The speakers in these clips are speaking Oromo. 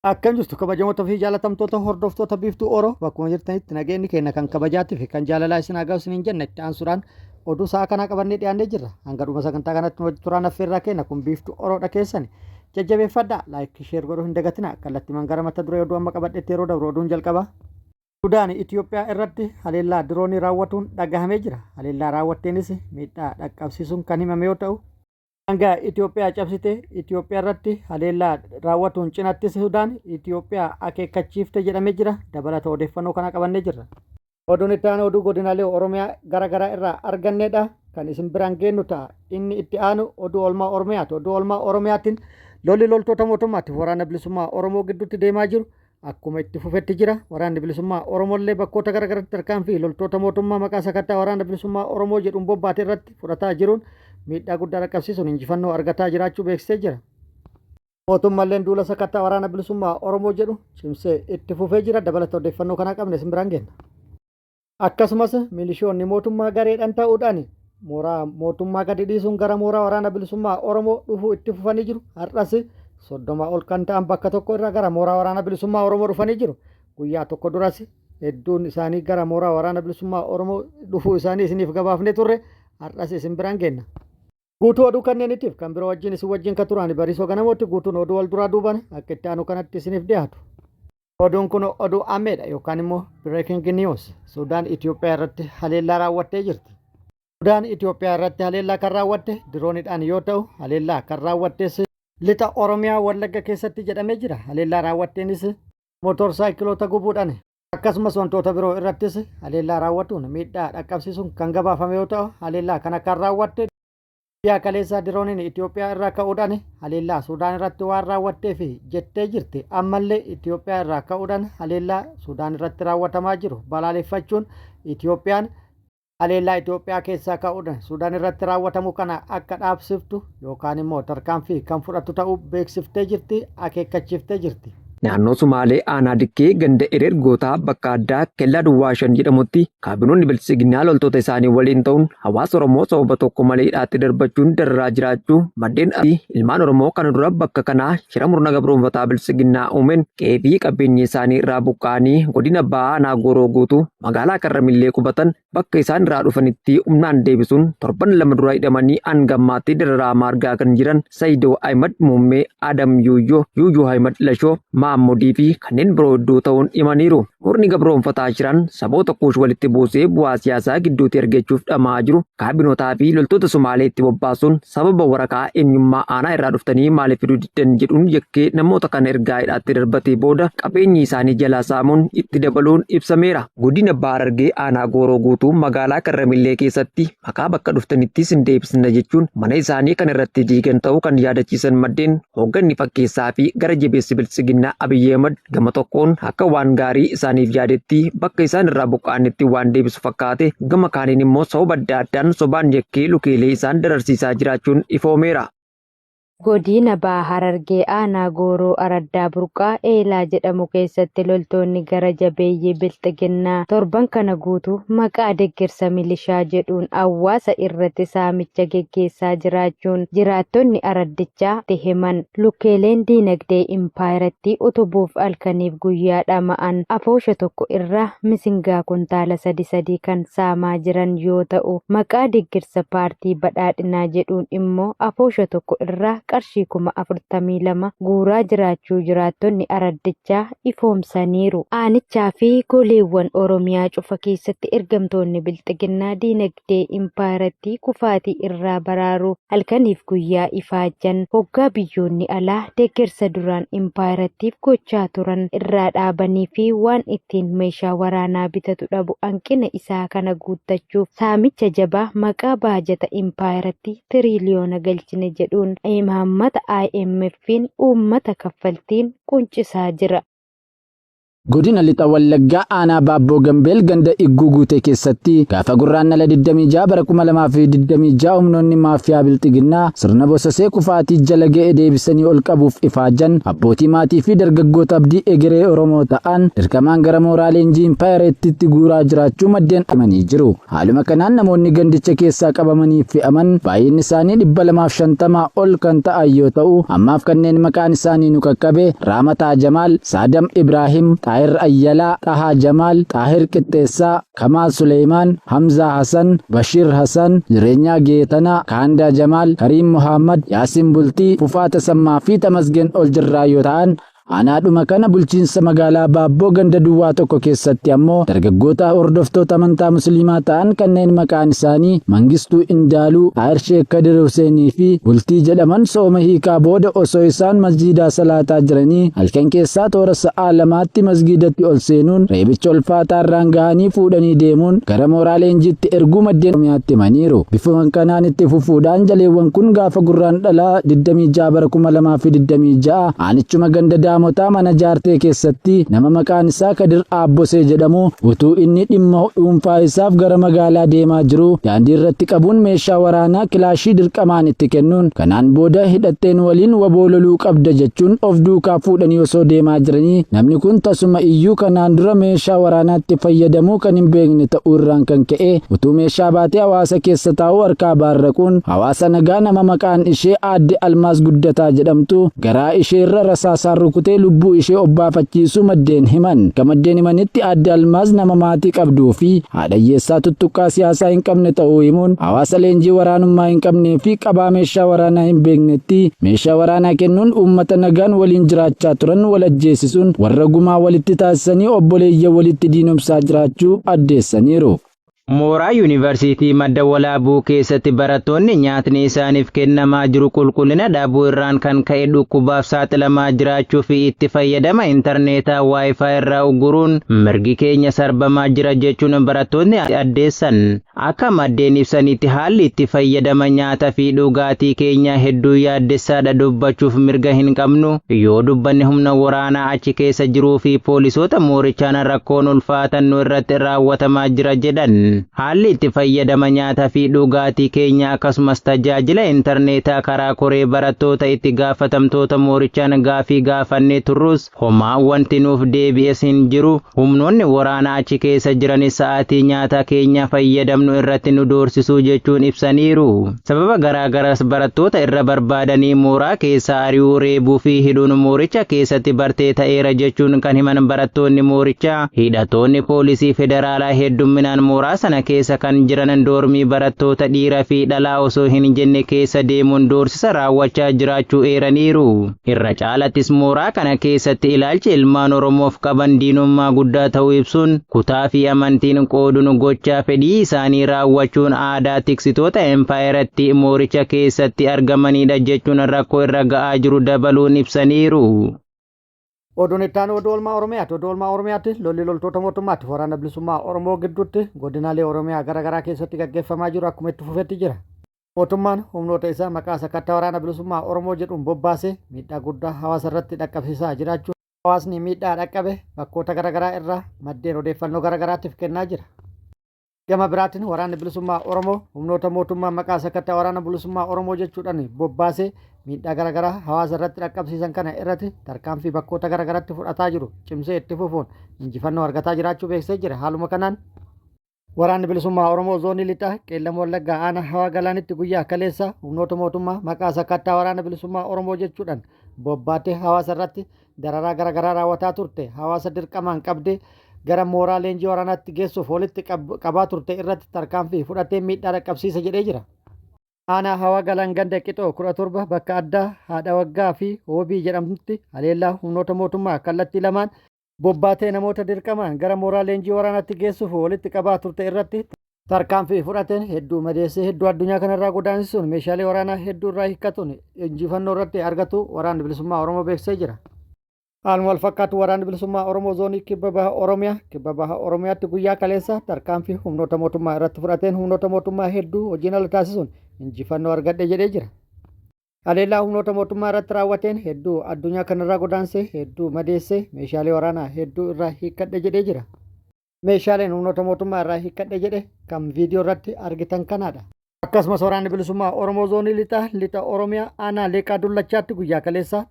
Akkam jirtu kabajamoota fi jaalatamtoota hordoftoota Biiftuu Oro bakkuma jirtanitti nageenyi keenya kan kabajaatii fi kan jaalalaa isin haa ga'u isiniin jenna itti aansuudhaan oduu sa'a kanaa qabannee dhiyaannee jirra. Hanga dhuma sagantaa kanatti nu wajji turaan affeerraa keenya kun Biiftuu Oroodha keessani. Jajjabeeffadhaa like share godhuu hin dagatinaa kallattiimaan gara mata duree oduu amma qabadhetti yeroo dabru oduun jalqaba. Sudaan Itiyoophiyaa irratti haleellaa diroonii raawwatuun dhagahamee jira. Haleellaa raawwatteenis miidhaa dhaqqabsiisuun kan himame yoo ta'u, Daangaa Itoophiyaa cabsite Itoophiyaa irratti haleellaa raawwatuun cinattis Sudaan Itoophiyaa akeekkachiifte jedhamee jira. Dabalata odeeffannoo kana qabannee jirra. Oduun itti aanu oduu godinaalee Oromiyaa gara garaa irraa arganneedha. Kan isin biraan geennu ta'a. Inni itti aanu oduu oolmaa Oromiyaati. Oduu oolmaa Oromiyaatiin lolli loltoota mootummaatiif waraana bilisummaa Oromoo gidduutti deemaa jiru akkuma itti fufetti jira. Waraanni Bilisummaa Oromollee bakkoota gara garatti tarkaanfii loltoota mootummaa maqaa sakattaa Waraana Bilisummaa Oromoo jedhuun bobbaate irratti fudhataa jiruun miidhaa guddaa dhaqqabsiisuun injifannoo argataa jiraachuu beeksisee jira. Mootummalleen duula sakattaa Waraana Bilisummaa Oromoo jedhu cimsee itti fufee jira. Dabalata odeeffannoo kanaa qabne isin biraan geenna. Akkasumas milishoonni mootummaa gareedhaan ta'uudhaan mooraa mootummaa gadi dhiisuun gara mooraa waraana bilisummaa Oromoo dhufuu itti fufanii jiru. Har'as 30 ol kan ta'an bakka tokko irraa gara mooraa waraana bilisummaa Oromoo dhufanii jiru. Guyyaa tokko duras hedduun isaanii gara mooraa waraana bilisummaa Oromoo dhufuu isaanii isiniif gabaafnee turre har'as isin biraan geenna. Guutuu oduu kanneeniitiif kan biroo wajjin isin wajjin kan turan Bariisoo Ganamootti guutuun oduu wal duraa duuban akka itti aanu kanatti isiniif dhiyaatu. Oduun kun oduu ammeedha yookaan immoo breaking news. Sudaan Itoophiyaa irratti haleellaa raawwattee jirti. Sudaan Itoophiyaa irratti haleellaa kan raawwatte dirooniidhaan yoo ta'u, haleellaa kan raawwattes lixa Oromiyaa Wallagga keessatti jedhamee jira. Haleellaa raawwatteenis motorsaayikiloota gubuudhaan akkasumas wantoota biroo irrattis haleellaa raawwatuun miidhaa dhaqqabsiisuun kan gabaafame yoo ta'u, haleellaa kana kan raawwatte Guyyaa kaleessaa dirooniin Itoophiyaa irraa ka'uudhaan haleellaa Suudaan irratti waan raawwatteefi jettee jirti. Ammallee Itoophiyaa irraa ka'uudhaan haleellaa Suudaan irratti raawwatamaa jiru balaaleffachuun Itoophiyaan haleellaa Itoophiyaa keessaa ka'uudhaan Suudaan irratti raawwatamu kana akka dhaabsiftu yookaan immoo tarkaanfii kan fudhattu ta'uu beeksiftee jirti, akeekkachiiftee jirti. Naannoo Sumaalee aanaa Dikkee ganda Ereer Gootaa bakka addaa Kellaa Duwwaa 5 jedhamutti kaabinoonni Biltsiginnaa loltoota isaanii waliin ta'uun hawaasa Oromoo sababa tokko malee hidhaatti darbachuun dararaa jiraachuu maddeen ilmaan Oromoo kana dura bakka kanaa shira murna gabroomfataa Biltsiginnaa uumeen qe'ee fi qabeenya isaanii irraa buqqa'anii godina Bahaa aanaa Gooroo Guutuu magaalaa Karramillee qubatan bakka isaan irraa dhufanitti humnaan deebisuun torban 2 dura hidhamanii hanga ammaatti dararaama argaa kan jiran Sayidoo Ahimad Muummee, Adam Yuuyyoo, Yuuyyoo Ahimad Lashoo, Mahammudii fi kanneen biroo hedduu ta'uun himaniiru. Murni gabroomfataa jiran saboota Kuush walitti buusee bu'aa siyaasaa gidduutti argachuuf dhama'aa jiru kaabinotaa fi loltoota Sumaalee itti bobbaasuun sababa waraqaa eenyummaa aanaa irraa dhuftanii maaliif fiduu diddan jedhuun yakkee namoota kana ergaa hidhaatti darbatee booda qabeenyi isaanii jalaa saamuun itti dabaluun ibsameera. Godina Baha Harargee aanaa Gooroo Guutuu magaalaa Karramillee keessatti maqaa bakka dhuftanitti isin deebisna jechuun mana isaanii kan irratti diigan ta'uu kan yaadachiisan maddeen hoogganni fakkeessaa fi gara jabeessi biltsiginnaa Abiyyi Ahmad gama tokkoon akka waan gaarii isaaniif yaadetti bakka isaan irraa buqqa'anitti waan deebisu fakkaate gama kaaniin immoo sababa adda addaan sobaan yakkee lukeelee isaan dararsiisaa jiraachuun ifoomeera. Godina Baha Harargee aanaa Gooroo araddaa Burqaa Eelaa jedhamu keessatti loltoonni gara jabeeyyii Bilxiginnaa torban kana guutuu maqaa deggersa milishaa jedhuun hawaasa irratti saamicha geggeessaa jiraachuun jiraattonni araddichaa himan. Lukkeeleen diinagdee impaayerattii utubuuf halkaniif guyyaa dhama'an afoosha tokko irraa misingaa kuntaala sadi sadii kan saamaa jiran yoo ta'u, maqaa deggersa paartii Badhaadhinaa jedhuun immoo afoosha tokko irraa qarshii 42,000 guuraa jiraachuu jiraattonni araddichaa ifoomsaniiru. Aanichaa fi goleewwan Oromiyaa cufa keessatti ergamtoonni Bilxiginnaa diinagdee impaayerattii kufaatii irraa baraaruuf halkaniif guyyaa ifaajjan hoggaa biyyoonni alaa deggersa duraan impaayerattiif gochaa turan irraa dhaabanii fi waan ittiin meeshaa waraanaa bitatu dhabu hanqina isaa kana guuttachuuf saamicha jabaa maqaa baajata impaayerattii tiriiliyoona galchine jedhuun imaammata IMF'n uummata kaffaltiin quncisaa jira. Godina Lixa Wallaggaa aanaa Baabboo Gambeel ganda Igguu Guutee keessatti gaafa Gurraandhala 26 bara 2026 humnoonni maafiyaa Bilxiginnaa sirna bososee kufaatii jala ga'e deebisanii ol qabuuf ifaajan abbootii maatii fi dargaggoota abdii egeree Oromoo ta'an dirqamaan gara mooraa leenjii impaayerattiitti guuraa jiraachuu maddeen himanii jiru. Haaluma kanaan namoonni gandicha keessaa qabamanii fe'aman baay'inni isaanii 250 ol kan ta'an yoo ta'u, ammaaf kanneen maqaan isaanii nu qaqqabe Raamataa Jamaal, Saadam Ibraahim, Xaahir Ayyalaa, Xahaa Jamaal, Xaahir Qixxeessaa, Kamaal Suleeymaan, Hamzaa Hasan, Bashiir Hasan, Jireenyaa Geetanaa, Kaandaa Jamaal, Kariim Mohaammad, Yaasin Bultii, Fufaa Tasammaa fi Tamasgeen Oljirraa yoo ta'an, Aanaadhuma kana bulchiinsa magaalaa Baabboo ganda duwwaa 1 keessatti ammoo dargaggoota hordoftoota amantaa Musliimaa ta'an kanneen maqaan isaanii Mangistuu Indaaluu, Xaahir Sheek Kadir Huseenii fi Bultii jedhaman sooma hiikaa booda osoo isaan masjiidaa salaataa jiranii halkan keessaa toora sa'aa lamaatti masgiidatti ol seenuun reebicha ulfaataa irraan gahanii fuudhanii deemuun gara mooraa leenjiitti erguu maddeen Oromiyaatti himaniiru. Bifuma kanaan itti fufuudhaan jaleewwan kun gaafa Gurraandhala 26 bara 2026 Aanichuma ganda Daamotaa mana Jaartee keessatti nama maqaan isaa Kadir Aabbosee jedhamu utuu inni dhimma dhuunfaa isaaf gara magaalaa deemaa jiruu daandii irratti qabuun meeshaa waraanaa kilaashii dirqamaan itti kennuun kanaan booda hidhattee nu waliin wbo loluu qabda jechuun of duukaa fuudhanii osoo deemaa jiranii namni kun tasuma iyyuu kanaan dura meeshaa waraanaatti fayyadamuu kan hin beekne ta'uu irraan kan ka'e utuu meeshaa baatee hawaasa keessa taa'uu harkaa baarraquun hawaasa nagaa nama maqaan ishee Aadde Almaaz Guddataa jedhamtu garaa isheerra rasaasaan rukutee lubbuu ishee obbaafachiisuu maddeen himan. Akka maddeen himanitti Aadde Almaaz nama maatii qabduu fi haadha hiyyeessaa tuttuqqaa siyaasaa hin qabne ta'uu himuun hawaasa leenjii waraanummaa hin qabnee fi qabaa meeshaa waraanaa hin beeknetti meeshaa waraanaa kennuun uummata nagaan waliin jiraachaa turan wal ajjeesisuun warra gumaa walitti taasisanii obboleeyyan walitti diinomsaa jiraachuu addeessaniiru. Mooraa Yuunivarsiitii Madda Walaabuu keessatti barattoonni nyaatni isaaniif kennamaa jiru qulqullina dhabuu irraan kan ka'e dhukkubaaf saaxilamaa jiraachuu fi itti fayyadama intarneetaa Wi-Fi irraa ugguruun mirgi keenya sarbamaa jira jechuun barattoonni addeessan. Akka maddeen ibsanitti haalli itti fayyadama nyaata fi dhugaatii keenyaa hedduu yaaddessaadha dubbachuuf mirga hin qabnu, yoo dubbanne humna waraanaa achi keessa jiruu fi poolisoota moorichaan rakkoon ulfaatan nu irratti raawwatamaa jira jedhan. Haalli itti fayyadama nyaata fi dhugaatii keenyaa akkasumas tajaajila intarneetaa karaa koree barattoota itti gaafatamtoota moorichaan gaafii gaafannee turrus homaa wanti nuuf deebi'es hin jiru. Humnoonni waraanaa achi keessa jiranis sa'aatii nyaata keenya fayyadamnu irratti nu doorsisuu jechuun ibsaniiru. Sababa garaa garaas barattoota irra barbaadanii mooraa keessaa ari'uu, reebuu fi hidhuun mooricha keessatti bartee ta'eera jechuun kan himan barattoonni moorichaa, hidhattoonni poolisii federaalaa heddumminaan mooraa sana keessa kan jiran doormii barattoota dhiira fi dhalaa osoo hin jenne keessa deemuun doorsisa raawwachaa jiraachuu eeraniiru. Irra caalattis mooraa kana keessatti ilaalchi ilmaan Oromoof qaban diinummaa guddaa ta'uu ibsuun, kutaa fi amantiin qooduun gochaa fedhii isaanii raawwachuun aadaa tiksitoota empaayerattii mooricha keessatti argamaniidha jechuun rakkoo irra ga'aa jiru dabaluun ibsaniiru. Oduun itti aanu oduu oolmaa Oromiyaati. Oduu oolmaa Oromiyaatti lolli loltoota mootummaatti waraana bilisummaa Oromoo gidduutti godinaalee Oromiyaa gara garaa keessatti gaggeeffamaa jiru akkuma itti fufetti jira. Mootummaan humnoota isaa maqaa sakattaa Waraana Bilisummaa Oromoo jedhuun bobbaasee miidhaa guddaa hawaasa irratti dhaqqabsiisaa jiraachuu hawaasni miidhaa dhaqqabe bakkoota garaagaraa irraa maddeen odeeffannoo garaagaraatiif kennaa jira. Gama biraatiin Waraanni Bilisummaa Oromoo humnoota mootummaa maqaa sakattaa Waraana Bilisummaa Oromoo jechuudhaan bobbaasee miidhaa garaagaraa hawaasa irratti dhaqqabsiisan kana irratti tarkaanfii bakkoota garaagaraatti fudhataa jiru cimsee itti fufuun injifannoo argataa jiraachuu beeksisee jira. Haaluma kanaan Waraanni Bilisummaa Oromoo Zoonii Lixaa Qeellam Wallaggaa Aanaa Hawaa Galaanitti guyyaa kaleessaa humnoota mootummaa maqaa sakattaa Waraana Bilisummaa Oromoo jechuudhaan bobbaatee hawaasa irratti dararaa garaagaraa raawwataa turte hawaasa dirqamaan qabdee gara mooraa leenjii waraanaatti geessuuf walitti qabaa turte irratti tarkaanfii fudhatee miidhaa dhaqqabsiisa jedhee jira. Aanaa Hawaa Galaan ganda Qixoo 17 bakka addaa Haadha Waggaa fi Hoobii jedhamtutti haleellaa humnoota mootummaa kallattii lamaan bobbaatee namoota dirqamaan gara mooraa leenjii waraanaatti geessuuf walitti qabaa turte irratti tarkaanfii fudhateen hedduu madeessee hedduu addunyaa kanarraa godaansisuun meeshaalee waraanaa hedduu irraa hiikkatuun injifannoo irratti argatu waraanni bilisummaa Oromoo beeksisee jira. Haaluma wal fakkaatu waraanni bilisummaa Oromoo zoonii kibba baha Oromiyaa kibba baha Oromiyaatti guyyaa kaleessa tarkaanfii humnoota mootummaa irratti fudhateen humnoota mootummaa hedduu hojiin ala taasisuun injifannoo argadhe jedhee jira. Haleellaa humnoota mootummaa irratti raawwateen hedduu addunyaa kanarraa godaanse, hedduu madeesse, meeshaalee waraanaa hedduu irraa hiikkadhe jedhee jira. Meeshaaleen humnoota mootummaa irraa hiikkadhe jedhe kan viidiyoo irratti argitan kanaadha. Akkasumas Waraanni Bilisummaa Oromoo Zoonii Lixaa Lixa Oromiyaa Aanaa Leeqaa Dullachaatti guyyaa kaleessaa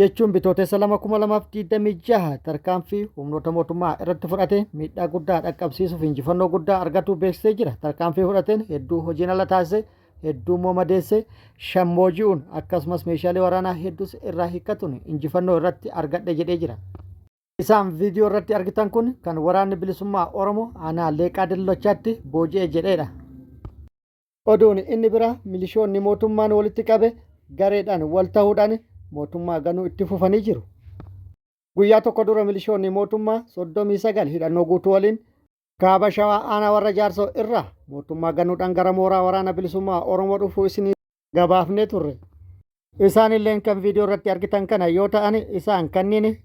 jechuun Bitootessa 2, 2026 tarkaanfii humnoota mootummaa irratti fudhate miidhaa guddaa dhaqqabsiisuuf injifannoo guddaa argatuu beeksisee jira. Tarkaanfii fudhateen hedduu hojiin ala taasise, hedduu immoo madeesse, shan booji'uun akkasumas meeshaalee waraanaa hedduus irraa hiikkatuun injifannoo irratti argadhe jedhee jira. Isaan viidiyoo irratti argitan kun kan Waraanni Bilisummaa Oromoo Aanaa Leeqaa Dullachaatti booji'e jedheedha. Oduun inni biraa milishoonni mootummaan walitti qabe gareedhaan wal ta'uudhaan mootummaa ganuu itti fufanii jiru. Guyyaa tokko dura milishoonni mootummaa 39 hidhannoo guutuu waliin kaaba Shawaa aanaa warra Jaarsoo irraa mootummaa ganuudhaan gara mooraa Waraana Bilisummaa Oromoo dhufuu isinii gabaafnee turre. Isaan illeen kan viidiyoo irratti argitan kana yoo ta'an, isaan kanneen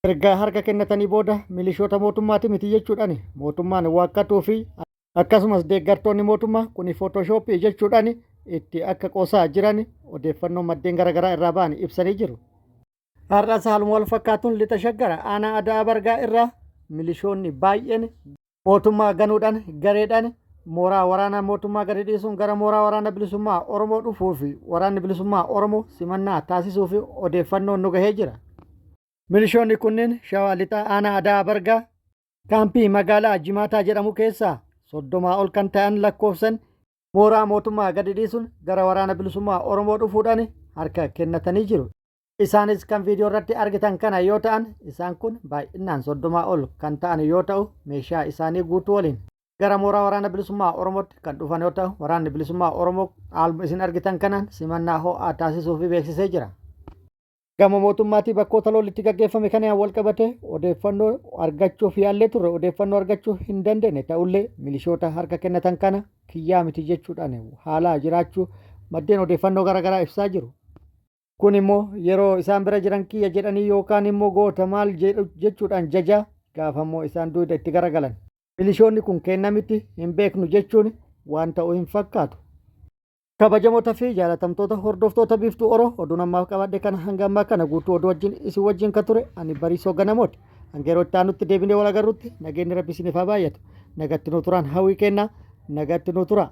erga harka kennatanii booda milishoota mootummaati miti jechuudhaan mootummaan waakkatuu fi akkasumas deeggartoonni mootummaa kuni footooshooppii jechuudhaan itti akka qoosaa jiran odeeffannoo maddeen garaagaraa irraa ba'an ibsanii jiru. Har'as haaluma wal fakkaatuun Lixa Shaggara aanaa Ada'aa Bargaa irraa milishoonni baay'een mootummaa ganuudhaan gareedhaan mooraa waraanaa mootummaa gadi dhiisuun gara mooraa Waraana Bilisummaa Oromoo dhufuu fi Waraanni Bilisummaa Oromoo simannaa taasisuu fi odeeffannoon nu gahee jira. Milishoonni kunneen Shawaa Lixaa aanaa Ada'aa Bargaa kaampii magaalaa Jimaataa jedhamu keessaa 30 ol kan ta'an lakkoofsan mooraa mootummaa gadi dhiisuun gara Waraana Bilisummaa Oromoo dhufuudhaan harka kennatanii jiru. Isaanis kan viidiyoo irratti argitan kana yoo ta'an, isaan kun baay'inaan 30 ol kan ta'an yoo ta'u, meeshaa isaanii guutuu waliin gara mooraa Waraana Bilisummaa Oromootti kan dhufan yoo ta'u, Waraanni Bilisummaa Oromoo haaluma isin argitan kanaan simannaa ho'aa taasisuu fi beeksisee jira. Gama mootummaatii bakkoota lolli itti gaggeeffame kanaan wal qabate odeeffannoo argachuuf yaallee turre, odeeffannoo argachuu hin dandeenye. Ta'ullee milishoota harka kennatan kana kiyyaa miti jechuudhaan haalaa jiraachuu maddeen odeeffannoo garaagaraa ibsaa jiru. Kun immoo yeroo isaan bira jiran kiyya jedhanii yookaan immoo goota maal jechuudhaan jaja, gaafa immoo isaan duuda itti garagalan, milishoonni kun kenna miti, hin beeknu jechuun waan ta'u hin fakkaatu. Kabajamoota fi jaalatamtoota hordoftoota Biiftuu Oro, oduun ammaaf qabadhe kana. Hanga ammaa kana guutuu oduu wajjin isin wajjin kan ture ani Bariisoo Ganamooti. Hanga yeroo itti aanutti deebinee wal agarrutti nageenyi Rabbi isiniif haa baay'atu. Nagatti nu turaan hawwii kennaa, nagatti nu tura.